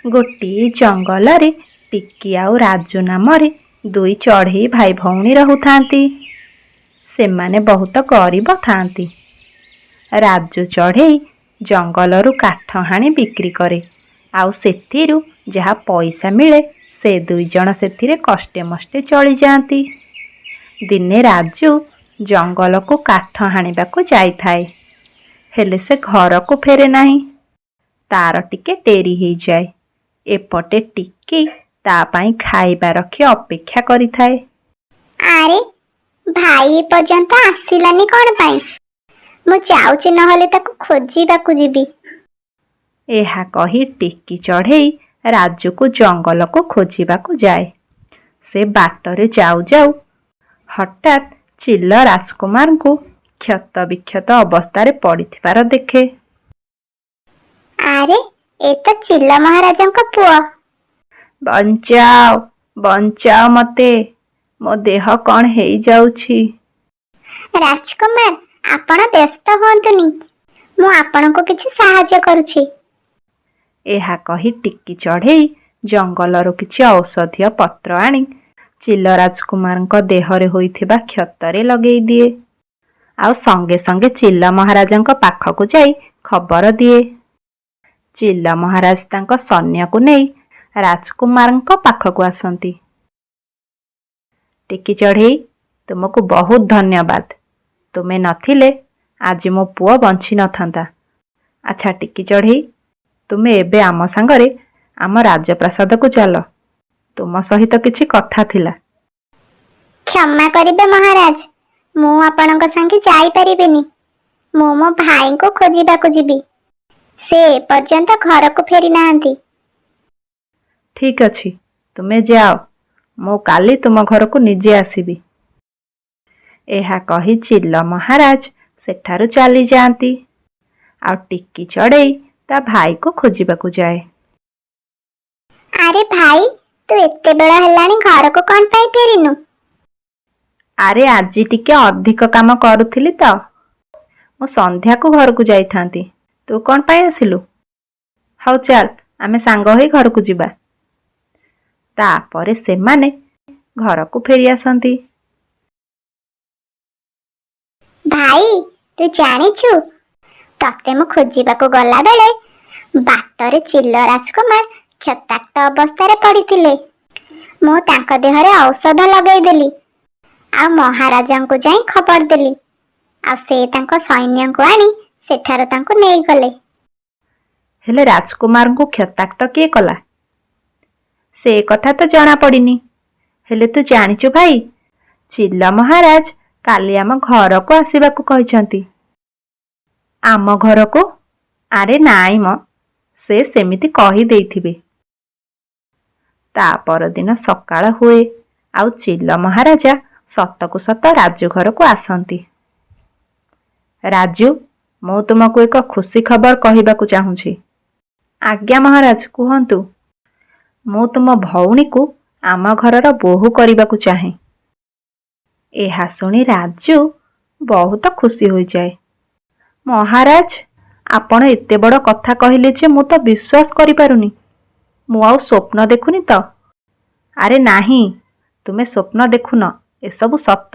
ଗୋଟିଏ ଜଙ୍ଗଲରେ ଟିକି ଆଉ ରାଜୁ ନାମରେ ଦୁଇ ଚଢ଼େଇ ଭାଇ ଭଉଣୀ ରହୁଥାନ୍ତି। ସେମାନେ ବହୁତ ଗରିବ ଥାଆନ୍ତି। ରାଜୁ ଚଢ଼େଇ ଜଙ୍ଗଲରୁ କାଠ ହାଣି ବିକ୍ରି କରେ, ଆଉ ସେଥିରୁ ଯାହା ପଇସା ମିଳେ ସେ ଦୁଇ ଜଣ ସେଥିରେ କଷ୍ଟେ ମଷ୍ଟେ ଚଳିଯାଆନ୍ତି। ଦିନେ ରାଜୁ ଜଙ୍ଗଲକୁ କାଠ ହାଣିବାକୁ ଯାଇଥାଏ, ହେଲେ ସେ ଘରକୁ ଫେରେ ନାହିଁ। ତାର ଟିକେ ଡେରି ହେଇଯାଏ। ଏପଟେ ଟିକି ତା ପାଇଁ ଖାଇବା ରଖି ଅପେକ୍ଷା କରିଥାଏ। ଆରେ ଭାଇ, ଏପର୍ଯ୍ୟନ୍ତ ଆସିଲାନି କଣ ପାଇଁ? ମୁଁ ଯାଉଛି, ନହେଲେ ତାକୁ ଖୋଜିବାକୁ ଯିବି। ଏହା କହି ଟିକି ଚଢ଼େଇ ରାଜୁକୁ ଜଙ୍ଗଲକୁ ଖୋଜିବାକୁ ଯାଏ। ସେ ବାଟରେ ଯାଉ ଯାଉ ହଠାତ୍ ଚିଲ ରାଜକୁମାରଙ୍କୁ କ୍ଷତ ବିକ୍ଷତ ଅବସ୍ଥାରେ ପଡ଼ିଥିବାର ଦେଖେ। ଆରେ, ଏ ତ ଚିଲ ମହାରାଜଙ୍କ ପୁଅ! ବଞ୍ଚାଅ, ବଞ୍ଚାଅ ମତେ! ମୋ ଦେହ କଣ ହେଇଯାଉଛି। ରାଜକୁମାର, ଆପଣ ବ୍ୟସ୍ତ ହୁଅନ୍ତୁନି, ମୁଁ ଆପଣଙ୍କୁ କିଛି ସାହାଯ୍ୟ କରୁଛି। ଏହା କହି ଟିକି ଚଢ଼େଇ ଜଙ୍ଗଲରୁ କିଛି ଔଷଧୀୟ ପତ୍ର ଆଣି ଚିଲ ରାଜକୁମାରଙ୍କ ଦେହରେ ହୋଇଥିବା କ୍ଷତରେ ଲଗେଇ ଦିଏ, ଆଉ ସଙ୍ଗେ ସଙ୍ଗେ ଚିଲ ମହାରାଜଙ୍କ ପାଖକୁ ଯାଇ ଖବର ଦିଏ। ଚିଲ ମହାରାଜ ତାଙ୍କ ସୈନ୍ୟକୁ ନେଇ ରାଜକୁମାରଙ୍କ ପାଖକୁ ଆସନ୍ତି। ଟିକି ଚଢ଼େଇ, ତୁମକୁ ବହୁତ ଧନ୍ୟବାଦ। ତୁମେ ନଥିଲେ ଆଜି ମୋ ପୁଅ ବଞ୍ଚି ନଥାନ୍ତା। ଆଚ୍ଛା ଟିକି ଚଢ଼େଇ, ତୁମେ ଏବେ ଆମ ସାଙ୍ଗରେ ଆମ ରାଜପ୍ରାସାଦକୁ ଚାଲ। ତୁମ ସହିତ କିଛି କଥା ଥିଲା। କ୍ଷମା କରିବେ ମହାରାଜ, ମୁଁ ଆପଣଙ୍କ ସାଙ୍ଗେ ଯାଇପାରିବିନି। ମୁଁ ମୋ ଭାଇଙ୍କୁ ଖୋଜିବାକୁ ଯିବି। ସେ ଏପର୍ଯ୍ୟନ୍ତ ଘରକୁ ଫେରି ନାହାନ୍ତି। ଠିକ୍ ଅଛି, ତୁମେ ଯାଅ। ମୁଁ କାଲି ତୁମ ଘରକୁ ନିଜେ ଆସିବି। ଏହା କହି ଚିଲ ମହାରାଜ ସେଠାରୁ ଚାଲିଯାଆନ୍ତି, ଆଉ ଟିକି ଚଢ଼େଇ ତା ଭାଇକୁ ଖୋଜିବାକୁ ଯାଏ। ଆରେ ଭାଇ, ତୁ ଏତେ ବେଳ ହେଲାଣି, ଘରକୁ କଣ ପାଇଁ ଫେରିନୁ? ଆରେ, ଆଜି ଟିକେ ଅଧିକ କାମ କରୁଥିଲି ତ। ମୁଁ ସନ୍ଧ୍ୟାକୁ ଘରକୁ ଯାଇଥାନ୍ତି। ତୁ କଣ ପାଇଁ ଆସିଲୁ? ହଉ ଚାଲ, ଆମେ ସାଙ୍ଗ ହୋଇ ଘରକୁ ଯିବା। ତାପରେ ସେମାନେ ଘରକୁ ଫେରି ଆସନ୍ତି। ଭାଇ, ତୁ ଜାଣିଛୁ, ତତେ ମୁଁ ଖୋଜିବାକୁ ଗଲା ବେଳେ ବାଟରେ ଚିଲ ରାଜକୁମାର କ୍ଷତାକ୍ତ ଅବସ୍ଥାରେ ପଡ଼ିଥିଲେ। ମୁଁ ତାଙ୍କ ଦେହରେ ଔଷଧ ଲଗେଇଦେଲି, ଆଉ ମହାରାଜାଙ୍କୁ ଯାଇ ଖବର ଦେଲି, ଆଉ ସେ ତାଙ୍କ ସୈନ୍ୟଙ୍କୁ ଆଣି ସେଠାରୁ ତାଙ୍କୁ ନେଇଗଲେ। ହେଲେ ରାଜକୁମାରଙ୍କୁ କ୍ଷତାକ୍ତ କିଏ କଲା, ସେ କଥା ତ ଜଣା ପଡ଼ିନି। ହେଲେ ତୁ ଜାଣିଛୁ ଭାଇ, ଚିଲ ମହାରାଜ କାଲି ଆମ ଘରକୁ ଆସିବାକୁ କହିଛନ୍ତି। ଆମ ଘରକୁ? ଆରେ ନାଇଁ ମ, ସେ ସେମିତି କହିଦେଇଥିବେ। ତା ପରଦିନ ସକାଳ ହୁଏ, ଆଉ ଚିଲ ମହାରାଜା ସତକୁ ସତ ରାଜୁ ଘରକୁ ଆସନ୍ତି। ରାଜୁ, ମୁଁ ତୁମକୁ ଏକ ଖୁସି ଖବର କହିବାକୁ ଚାହୁଁଛି। ଆଜ୍ଞା ମହାରାଜ, କୁହନ୍ତୁ। ମୁଁ ତୁମ ଭଉଣୀକୁ ଆମ ଘରର ବୋହୂ କରିବାକୁ ଚାହେଁ। ଏହା ଶୁଣି ରାଜୁ ବହୁତ ଖୁସି ହୋଇଯାଏ। ମହାରାଜ, ଆପଣ ଏତେ ବଡ଼ କଥା କହିଲେ ଯେ ମୁଁ ତ ବିଶ୍ୱାସ କରିପାରୁନି। ମୁଁ ଆଉ ସ୍ୱପ୍ନ ଦେଖୁନି ତ? ଆରେ ନାହିଁ, ତୁମେ ସ୍ୱପ୍ନ ଦେଖୁନ, ଏସବୁ ସତ।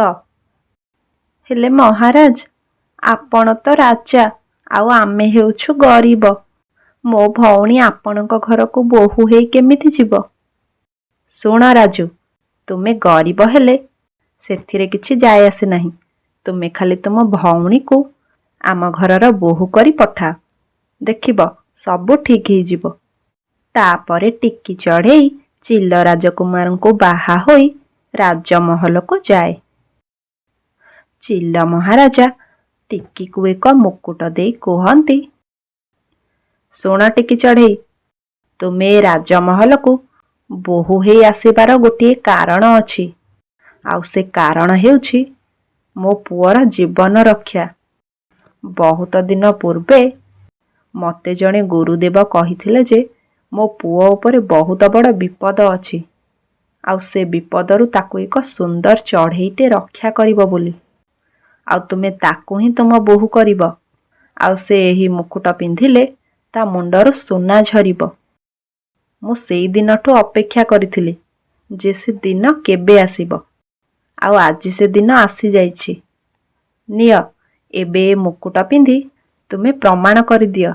ହେଲେ ମହାରାଜ, ଆପଣ ତ ରାଜା ଆଉ ଆମେ ହେଉଛୁ ଗରିବ। ମୋ ଭଉଣୀ ଆପଣଙ୍କ ଘରକୁ ବୋହୂ ହେଇ କେମିତି ଯିବ? ଶୁଣ ରାଜୁ, ତୁମେ ଗରିବ ହେଲେ ସେଥିରେ କିଛି ଯାଏ ଆସେ ନାହିଁ। ତୁମେ ଖାଲି ତୁମ ଭଉଣୀକୁ ଆମ ଘରର ବୋହୂ କରି ପଠାଅ, ଦେଖିବ ସବୁ ଠିକ୍ ହେଇଯିବ। ତାପରେ ଟିକି ଚଢ଼େଇ ଚିଲ ରାଜକୁମାରଙ୍କୁ ବାହା ହୋଇ ରାଜମହଲକୁ ଯାଏ। ଚିଲ ମହାରାଜା ଟିକିକୁ ଏକ ମୁକୁଟ ଦେଇ କୁହନ୍ତି, ଶୁଣ ଟିକି ଚଢ଼େଇ, ତୁମେ ଏ ରାଜମହଲକୁ ବୋହୂ ହେଇ ଆସିବାର ଗୋଟିଏ କାରଣ ଅଛି, ଆଉ ସେ କାରଣ ହେଉଛି ମୋ ପୁଅର ଜୀବନ ରକ୍ଷା। ବହୁତ ଦିନ ପୂର୍ବେ ମୋତେ ଜଣେ ଗୁରୁଦେବ କହିଥିଲେ ଯେ ମୋ ପୁଅ ଉପରେ ବହୁତ ବଡ଼ ବିପଦ ଅଛି, ଆଉ ସେ ବିପଦରୁ ତାକୁ ଏକ ସୁନ୍ଦର ଚଢ଼େଇଟେ ରକ୍ଷା କରିବ ବୋଲି, ଆଉ ତୁମେ ତାକୁ ହିଁ ତୁମ ବୋହୂ କରିବ, ଆଉ ସେ ଏହି ମୁକୁଟ ପିନ୍ଧିଲେ ତା ମୁଣ୍ଡରୁ ସୁନା ଝରିବ। ମୁଁ ସେଇ ଦିନଠୁ ଅପେକ୍ଷା କରିଥିଲି ଯେ ସେ ଦିନ କେବେ ଆସିବ, ଆଉ ଆଜି ସେ ଦିନ ଆସିଯାଇଛି। ନିଅ, ଏବେ ଏ ମୁକୁଟ ପିନ୍ଧି ତୁମେ ପ୍ରମାଣ କରିଦିଅ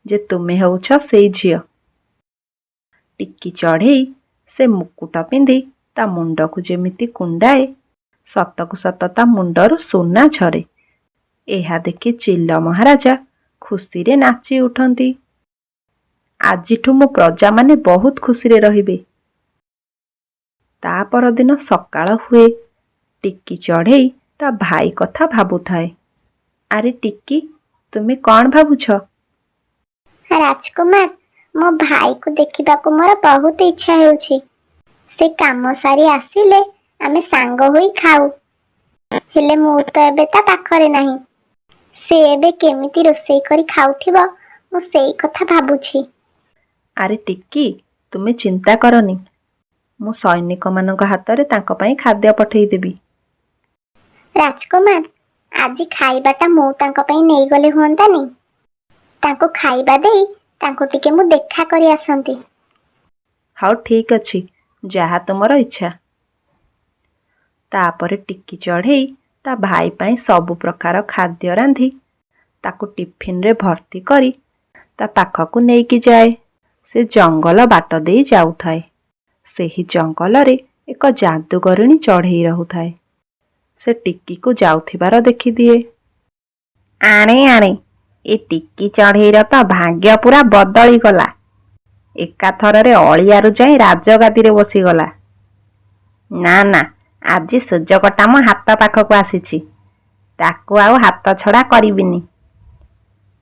ଯେ ତୁମେ ହେଉଛ ସେଇ ଝିଅ। ଟିକି ଚଢ଼େଇ ସେ ମୁକୁଟ ପିନ୍ଧି ତା ମୁଣ୍ଡକୁ ଯେମିତି କୁଣ୍ଡାଏ, ସତକୁ ସତ ତା ମୁଣ୍ଡରୁ ସୁନା ଝରେ। ଏହା ଦେଖି ଚିଲ ମହାରାଜା ଖୁସିରେ ନାଚି ଉଠନ୍ତି। ଆଜିଠୁ ମୋ ପ୍ରଜାମାନେ ବହୁତ ଖୁସିରେ ରହିବେ। ତା ପରଦିନ ସକାଳ ହୁଏ। ଟିକି ଚଢ଼େଇ ତା ଭାଇ କଥା ଭାବୁଥାଏ। ଆରେ ଟିକି, ତୁମେ କ'ଣ ଭାବୁଛ? ରାଜକୁମାର, ମୋ ଭାଇକୁ ଦେଖିବାକୁ ମୋର ବହୁତ ଇଚ୍ଛା ହେଉଛି। ସେ କାମ ସାରି ଆସିଲେ ଆମେ ସାଙ୍ଗ ହୋଇ ଖାଉ। ହେଲେ ମୁଁ ତ ଏବେ ତା ପାଖରେ ନାହିଁ। ସେ ଏବେ କେମିତି ରୋଷେଇ କରି ଖାଉଥିବ, ମୁଁ ସେଇ କଥା ଭାବୁଛି। ଆରେ ଟିକି, ତୁମେ ଚିନ୍ତା କରନି। ମୁଁ ସୈନିକମାନଙ୍କ ହାତରେ ତାଙ୍କ ପାଇଁ ଖାଦ୍ୟ ପଠେଇଦେବି। ରାଜକୁମାର, ଆଜି ଖାଇବାଟା ମୁଁ ତାଙ୍କ ପାଇଁ ନେଇଗଲେ ହୁଅନ୍ତାନି? ତାଙ୍କୁ ଖାଇବା ଦେଇ ତାଙ୍କୁ ଟିକେ ମୁଁ ଦେଖା କରି ଆସନ୍ତି। ହଉ, ଠିକ୍ ଅଛି, ଯାହା ତୁମର ଇଚ୍ଛା। ତାପରେ ଟିକି ଚଢ଼େଇ ତା ଭାଇ ପାଇଁ ସବୁ ପ୍ରକାର ଖାଦ୍ୟ ରାନ୍ଧି ତାକୁ ଟିଫିନରେ ଭର୍ତ୍ତି କରି ତା ପାଖକୁ ନେଇକି ଯାଏ। ସେ ଜଙ୍ଗଲ ବାଟ ଦେଇ ଯାଉଥାଏ। ସେହି ଜଙ୍ଗଲରେ ଏକ ଯାଦୁଗରିଣୀ ଚଢ଼େଇ ରହୁଥାଏ। ସେ ଟିକିକୁ ଯାଉଥିବାର ଦେଖିଦିଏ। ଆଣେ ଆଣେ, ଏ ଟିକି ଚଢ଼େଇର ତ ଭାଗ୍ୟ ପୁରା ବଦଳିଗଲା। ଏକାଥରରେ ଅଳିଆରୁ ଯାଇ ରାଜଗାଦିରେ ବସିଗଲା। ନା ନା, ଆଜି ସୁଯୋଗଟା ମୋ ହାତ ପାଖକୁ ଆସିଛି, ତାକୁ ଆଉ ହାତ ଛଡ଼ା କରିବିନି।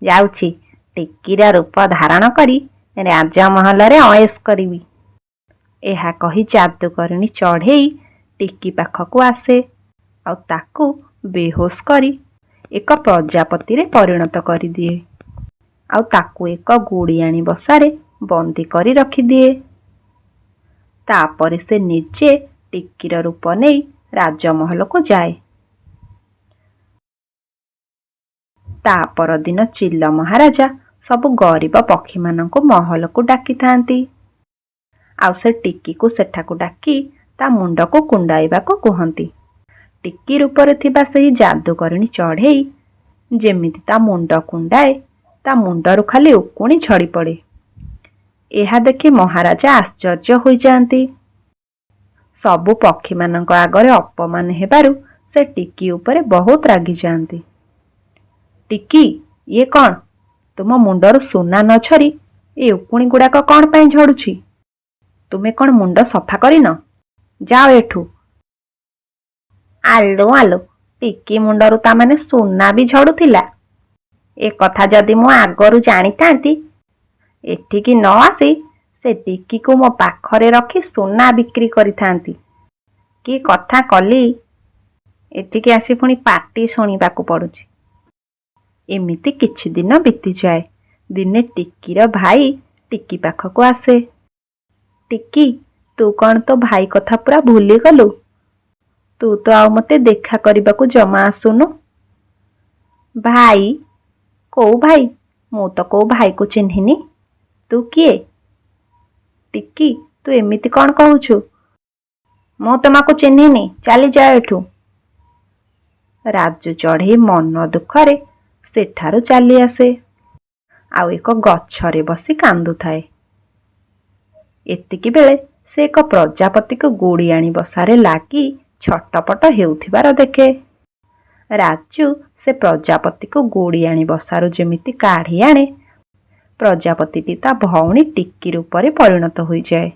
ଯାଉଛି, ଟିକିର ରୂପ ଧାରଣ କରି ରାଜମହଲରେ ଅଏସ କରିବି। ଏହା କହି ଯାଦୁକରିଣୀ ଚଢ଼େଇ ଟିକି ପାଖକୁ ଆସେ ଆଉ ତାକୁ ବେହୋସ କରି ଏକ ପ୍ରଜାପତିରେ ପରିଣତ କରିଦିଏ, ଆଉ ତାକୁ ଏକ ଗୁଡ଼ିଆଣୀ ବସାରେ ବନ୍ଦୀ କରି ରଖିଦିଏ। ତାପରେ ସେ ନିଜେ ଟିକିର ରୂପ ନେଇ ରାଜମହଲକୁ ଯାଏ। ତା ପରଦିନ ଚିଲ ମହାରାଜା ସବୁ ଗରିବ ପକ୍ଷୀମାନଙ୍କୁ ମହଲକୁ ଡାକିଥାନ୍ତି, ଆଉ ସେ ଟିକିକୁ ସେଠାକୁ ଡାକି ତା ମୁଣ୍ଡକୁ କୁଣ୍ଡାଇବାକୁ କୁହନ୍ତି। ଟିକି ରୂପରେ ଥିବା ସେହି ଯାଦୁକରିଣୀ ଚଢ଼େଇ ଯେମିତି ତା ମୁଣ୍ଡ କୁଣ୍ଡାଏ, ତା ମୁଣ୍ଡରୁ ଖାଲି ଉକୁଣି ଝଡ଼ି ପଡ଼େ। ଏହା ଦେଖି ମହାରାଜା ଆଶ୍ଚର୍ଯ୍ୟ ହୋଇଯାଆନ୍ତି। ସବୁ ପକ୍ଷୀମାନଙ୍କ ଆଗରେ ଅପମାନ ହେବାରୁ ସେ ଟିକି ଉପରେ ବହୁତ ରାଗିଯାଆନ୍ତି। ଟିକି, ଇଏ କ'ଣ? ତୁମ ମୁଣ୍ଡରୁ ସୁନା ନ ଝରି ଏ ଉକୁଣି ଗୁଡ଼ାକ କ'ଣ ପାଇଁ ଝଡ଼ୁଛି? ତୁମେ କ'ଣ ମୁଣ୍ଡ ସଫା କରିନ? ଯାଅ ଏଠୁ। ଆଲୋ ଆଲୋ, ଟିକି ମୁଣ୍ଡରୁ ତା ମାନେ ସୁନା ବି ଝଡ଼ୁଥିଲା! ଏ କଥା ଯଦି ମୁଁ ଆଗରୁ ଜାଣିଥାନ୍ତି, ଏଠିକି ନ ଆସି ସେ ଟିକିକୁ ମୋ ପାଖରେ ରଖି ସୁନା ବିକ୍ରି କରିଥାନ୍ତି। କି କଥା କଲି! ଏଠିକି ଆସି ପୁଣି ପାଟି ଶୁଣିବାକୁ ପଡ଼ୁଛି। ଏମିତି କିଛି ଦିନ ବିତିଯାଏ। ଦିନେ ଟିକିର ଭାଇ ଟିକି ପାଖକୁ ଆସେ। ଟିକି, ତୁ କ'ଣ ତୋ ଭାଇ କଥା ପୁରା ଭୁଲିଗଲୁ? ତୁ ତ ଆଉ ମୋତେ ଦେଖା କରିବାକୁ ଜମା ଆସୁନୁ। ଭାଇ? କୋଉ ଭାଇ? ମୁଁ ତ କୋଉ ଭାଇକୁ ଚିହ୍ନିନି। ତୁ କିଏ? ଟିକି, ତୁ ଏମିତି କ'ଣ କହୁଛୁ? ମୁଁ ତୁମକୁ ଚିହ୍ନିନି, ଚାଲିଯାଅ ଏଠୁ। ରାଜୁ ଚଢ଼େଇ ମନ ଦୁଃଖରେ ସେଠାରୁ ଚାଲି ଆସେ ଆଉ ଏକ ଗଛରେ ବସି କାନ୍ଦୁଥାଏ। ଏତିକି ବେଳେ ସେ ଏକ ପ୍ରଜାପତିକୁ ଗୁଡ଼ିଆଣୀ ବସାରେ ଲାଗି ଛଟପଟ ହେଉଥିବାର ଦେଖେ। ରାଜୁ ସେ ପ୍ରଜାପତିକୁ ଗୁଡ଼ିଆଣୀ ବସାରୁ ଯେମିତି କାଢ଼ି ଆଣେ, ପ୍ରଜାପତିଟି ତା ଭଉଣୀ ଟିକି ରୂପରେ ପରିଣତ ହୋଇଯାଏ।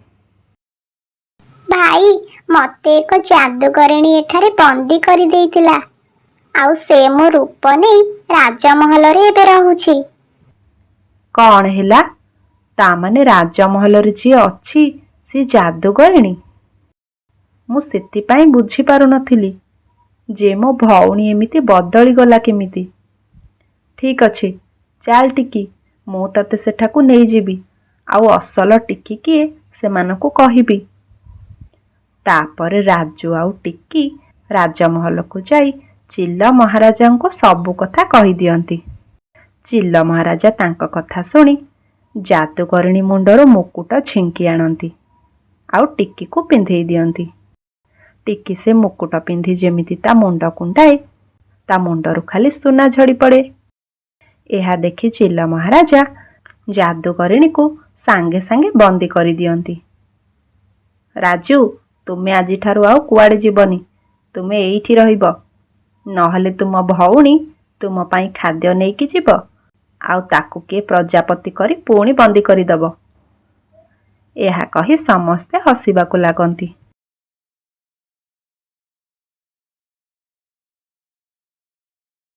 ଭାଇ, ମତେ ଏକ ଯାଦୁଗରିଣୀ ଏଠାରେ ବନ୍ଦୀ କରିଦେଇଥିଲା, ଆଉ ସେ ମୋ ରୂପ ନେଇ ରାଜମହଲରେ ଏବେ ରହୁଛି। କ'ଣ ହେଲା? ତା ମାନେ ରାଜମହଲରେ ଯିଏ ଅଛି ସିଏ ଯାଦୁଗରିଣୀ? ମୁଁ ସେଥିପାଇଁ ବୁଝିପାରୁନଥିଲି ଯେ ମୋ ଭଉଣୀ ଏମିତି ବଦଳିଗଲା କେମିତି। ଠିକ୍ ଅଛି, ଚାଲ ଟିକି, ମୁଁ ତତେ ସେଠାକୁ ନେଇଯିବି ଆଉ ଅସଲ ଟିକି କିଏ ସେମାନଙ୍କୁ କହିବି। ତାପରେ ରାଜୁ ଆଉ ଟିକି ରାଜମହଲକୁ ଯାଇ ଚିଲ ମହାରାଜାଙ୍କୁ ସବୁ କଥା କହିଦିଅନ୍ତି। ଚିଲ ମହାରାଜା ତାଙ୍କ କଥା ଶୁଣି ଯାଦୁକରିଣୀ ମୁଣ୍ଡରୁ ମୁକୁଟ ଝିଙ୍କି ଆଣନ୍ତି ଆଉ ଟିକିକୁ ପିନ୍ଧେଇ ଦିଅନ୍ତି। ଟିକି ସେ ମୁକୁଟ ପିନ୍ଧି ଯେମିତି ତା ମୁଣ୍ଡ କୁଣ୍ଡାଏ, ତା ମୁଣ୍ଡରୁ ଖାଲି ସୁନା ଝଡ଼ି ପଡ଼େ। ଏହା ଦେଖି ଚିଲ ମହାରାଜା ଯାଦୁକରିଣୀକୁ ସାଙ୍ଗେ ସାଙ୍ଗେ ବନ୍ଦୀ କରିଦିଅନ୍ତି। ରାଜୁ, ତୁମେ ଆଜିଠାରୁ ଆଉ କୁଆଡ଼େ ଯିବନି। ତୁମେ ଏଇଠି ରହିବ। ନହେଲେ ତୁମ ଭଉଣୀ ତୁମ ପାଇଁ ଖାଦ୍ୟ ନେଇକି ଯିବ ଆଉ ତାକୁ କିଏ ପ୍ରଜାପତି କରି ପୁଣି ବନ୍ଦୀ କରିଦେବ। ଏହା କହି ସମସ୍ତେ ହସିବାକୁ ଲାଗନ୍ତି।